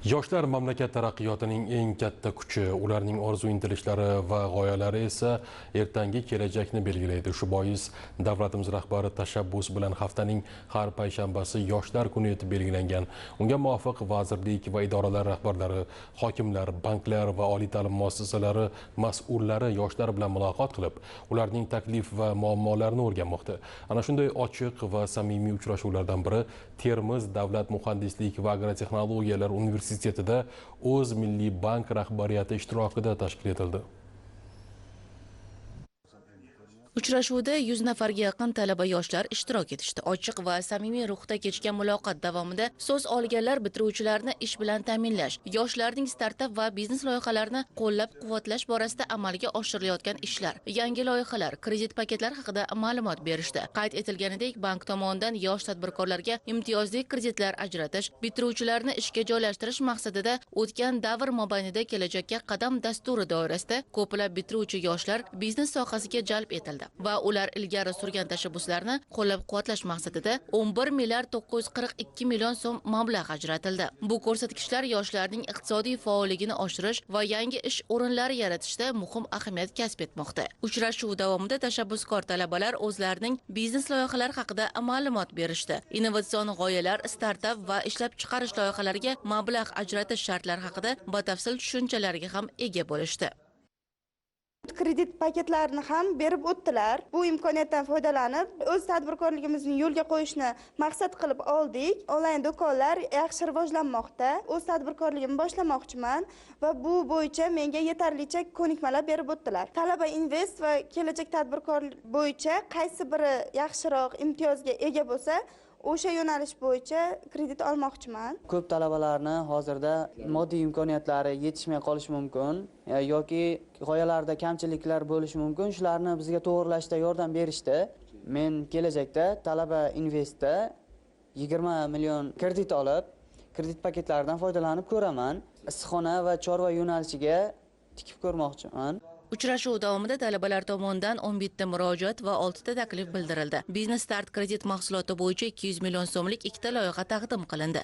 Yoshlar mamlakat taraqqiyotining eng katta kuchi, ularning orzu intilishlari va g'oyalari esa ertangi kelajakni belgilaydi. Shu bois davlatimiz rahbari tashabbus bilan haftaning har payshanbasi Yoshlar kuni etib belgilangan. Unga muvofiq vazirlik va idoralar rahbarlari, hokimlar, banklar va oliy ta'lim muassasalari mas'ullari yoshlar bilan muloqot qilib, ularning taklif va muammolarini o'rganmoqda. Ana shunday ochiq va samimiy uchrashuvlardan biri Termiz davlat muhandislik va agrotexnologiyalar universitetida O'z Milliy bank rahbariyati ishtirokida tashkil etildi. Uchrashuvda 100 nafarga yaqin talaba yoshlar ishtirok etishdi. Ochiq va samimiy ruhda kechgan muloqot davomida so'z olganlar bitiruvchilarni ish bilan ta'minlash, yoshlarning startap va biznes loyihalarini qo'llab-quvvatlash borasida amalga oshirilayotgan ishlar, yangi loyihalar, kredit paketlar haqida ma'lumot berishdi. Qayd etilganidek, bank tomonidan yosh tadbirkorlarga imtiyozli kreditlar ajratish, bitiruvchilarni ishga joylashtirish maqsadida o'tgan davr mobaynida Kelajakka qadam dasturi doirasida ko'plab bitiruvchi yoshlar biznes sohasiga jalb etildi va ular ilgari surgan tashabbuslarni qo'llab-quvvatlash maqsadida 11 milliard 942 million so'm mablag' ajratildi. Bu ko'rsatkichlar yoshlarning iqtisodiy faolligini oshirish va yangi ish o'rinlari yaratishda muhim ahamiyat kasb etmoqda. Uchrashuv davomida tashabbuskor talabalar o'zlarining biznes loyihalari haqida ma'lumot berishdi. Innovatsion g'oyalar, startap va ishlab chiqarish loyihalariga mablag' ajratish shartlari haqida batafsil tushunchalarga ham ega bo'lishdi. Kredit paketlarini ham berib o'tdilar. Bu imkoniyatdan foydalanib, o'z tadbirkorligimizni yo'lga qo'yishni maqsad qilib oldik. Onlayn do'konlar yaxshi rivojlanmoqda. O'z tadbirkorligimni boshlamoqchiman va bu bo'yicha menga yetarlicha ko'nikmalar berib o'tdilar. Talaba Invest va Kelajak tadbirkor bo'yicha qaysi biri yaxshiroq imtiyozga ega bo'lsa, o'sha yo'nalish bo'yicha kredit olmoqchiman. Ko'p talabalarni hozirda moddiy imkoniyatlari yetishmay qolishi mumkin yoki g'oyalarda kamchiliklar bo'lishi mumkin. Shularni bizga to'g'rilashda yordam berishdi. Men kelajakda Talaba Investda 20 million kredit olib, kredit paketlaridan foydalanib ko'raman. Issiqxona va chorva yo'nalishiga tikib ko'rmoqchiman. Uchrashuv davomida talabalar tomonidan 11 ta murojaat va 6 ta taklif bildirildi. Biznes Start kredit mahsuloti bo'yicha 200 million so'mlik 2 ta loyiha taqdim qilindi.